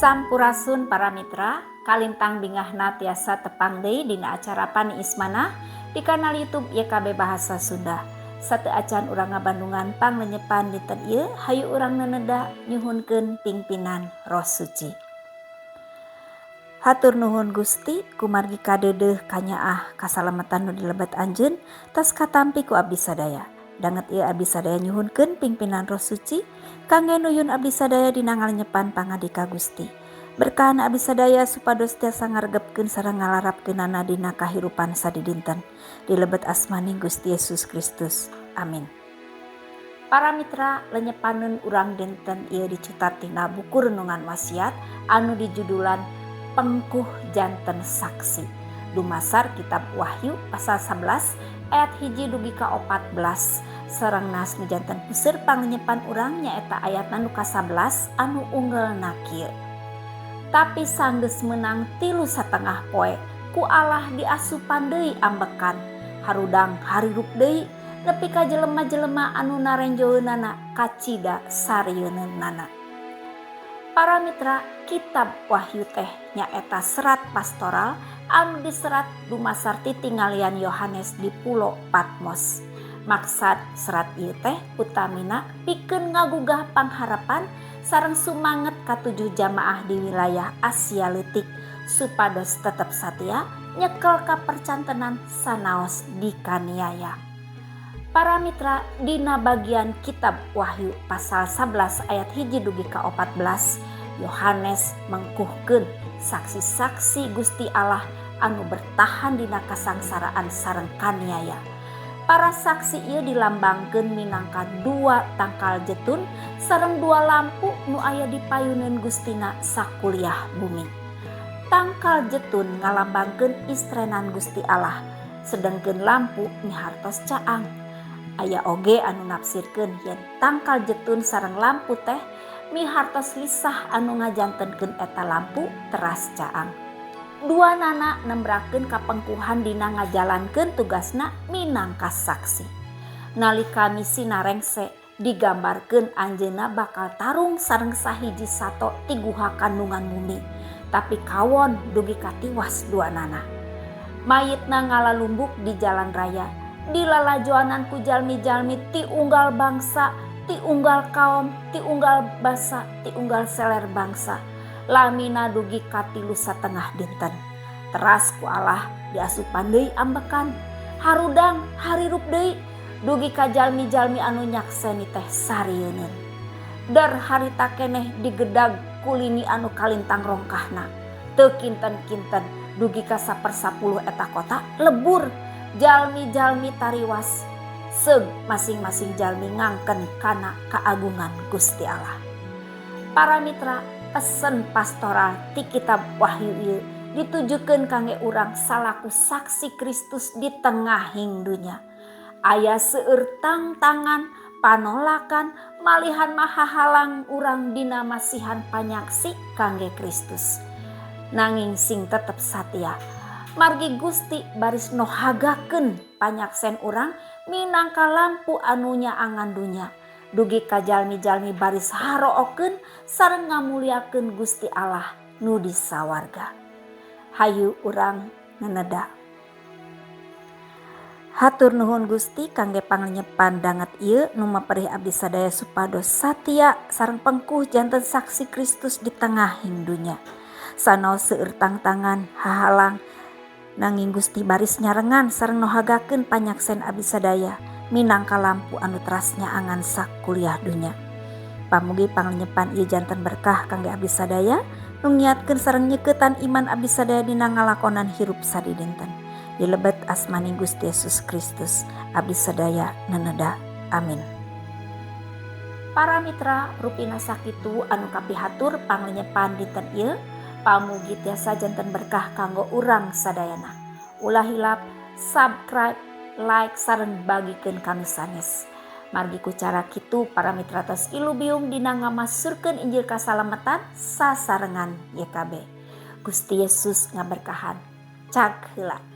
Sampurasun para mitra, kalintang bingahna tiasa tepang deui dina acara Paniis Manah di kanal YouTube YKB Bahasa Sunda. Sateuacan urang ngabandungan panglenyepan dinten ieu, hayu urang neneda nyuhunkeun pingpinan Roh Suci. Hatur nuhun Gusti, kumargi kadeudeuh kanyaah kasalametan nu dilebet anjeun tos katampi ku abdi sadaya. Danget ieu abdi sadaya nyuhunkeun pingpinan Roh Suci kangge nuyun abdi sadaya dina ngalenyepan pangandika Gusti. Berkahan abdi sadaya supados tiasa ngaregepkeun sareng ngalarapkeunana dina kahirupan sadidinten. Dilebet asmaning Gusti Yesus Kristus. Amin. Para mitra, lenyepaneun urang dinten ieu dicutat tina buku Renungan Wasiat anu dijudulan Pengkuh Janten Saksi. Dumasar kitab Wahyu pasal 11 ayat 1 dugi ka 14, sareng nas nu janten puseur panglenyepan urang nyaeta ayatna nu ka-11 anu unggelna kieu: "Tapi sanggeus menang 3,5 poe, ku Allah diasupan deui ambekan, harudang harirup deui, nepi ka jelema-jelema anu narenjoeunana kacida sarieunana." Para mitra, kitab Wahyu teh nyaeta serat pastoral anu diserat dumasar titinggalian Yohanes di Pulo Patmos. Maksad serat ieu teh utamina pikeun ngagugah pangharapan sareng sumanget katujuh jamaah di wilayah Asia Leutik supados tetep satia nyekel kapercantenan sanaos dikaniaya. Para mitra, dina bagian kitab Wahyu pasal 11 ayat 1 dugi ka 14, Yohanes mengkuhkeun saksi-saksi Gusti Allah anu bertahan dina kasangsaraan sareng kaniaya. Para saksi ieu dilambangkeun minangka dua tangkal jetun sareng dua lampu nu aya di payuneun Gustina sakuliah bumi. Tangkal jetun ngalambangkeun istrenan Gusti Allah, sedengkeun lampu mihartos caang. Aya oge anu nafsirkeun yen tangkal jetun sareng lampu teh mihartos lisah anu ngajantenkeun eta lampu teras caang. Duanana nembrakeun kapengkuhan dina ngajalankeun tugasna minangka saksi. Nalika misi rengse, digambarkeun anjeunna bakal tarung sareng sahiji sato ti guha kandungan bumi, tapi kawon dugi ka tiwas duanana. Mayitna ngalalumbuk di jalan raya, dilalajoanan ku jalmi-jalmi ti unggal bangsa, ti unggal kaum, ti unggal basa, ti unggal seler bangsa. Lamina dugi ka 3,5 dinten. Teras ku Allah diasupan deui ambekan. Harudang harirup deui dugi ka jalmi-jalmi anu nyakseni teh sarieun. Der harita keneh digedag ku lini anu kalintang rongkahna. Teu kinten-kinten dugi ka sapersapuluh eta kota lebur, jalmi-jalmi tariwas. Seug masing-masing jalmi ngangken kana keagungan Gusti Allah. Para mitra, pesen pastoral ti kitab Wahyu ieu ditujukeun kangge urang salaku saksi Kristus di tengahing dunya. Aya seueur tangtangan, panolakan, malihan mahahalang urang dina masihan panyaksi kangge Kristus. Nanging sing tetep satia. Margi Gusti baris nohagakeun panyaksen urang minangka lampu anu nyaangan dunya. Dugi ka jalmi-jalmi baris harookeun sareng ngamuliakeun Gusti Allah nu di sawarga. Hayu urang neneda. Hatur nuhun Gusti kangge panglenyepan danget ieu nu maperih abdi sadaya supados satia sareng pengkuh janten saksi Kristus di tengahing dunya. Sanaos seueur tangtangan hahalang, nanging Gusti baris nyarengan sareng nohagakeun panyaksen abdi sadaya minangka lampu anu teras nyaangan sakuliah dunya. Pamugi panglenyepan ieu janten berkah kangge abdi sadaya nu ngiatkeun sareng nyeuketan iman abdi sadaya dina ngalakonan hirup sadidinten. Dilebet asmaning Gusti Yesus Kristus abdi sadaya neneda. Amin. Para mitra, rupina sakitu anu kapihatur panglenyepan dinten ieu. Pamugi tiasa janten berkah kanggo urang sadayana. Ulah hilap subscribe, like, sareng bagikeun ka nu sanes. Margi ku cara kitu para mitra tos ilubiung dina ngamasurkeun Injil kasalamatan sasarengan YKB. Gusti Yesus ngaberkahan. Cag heula.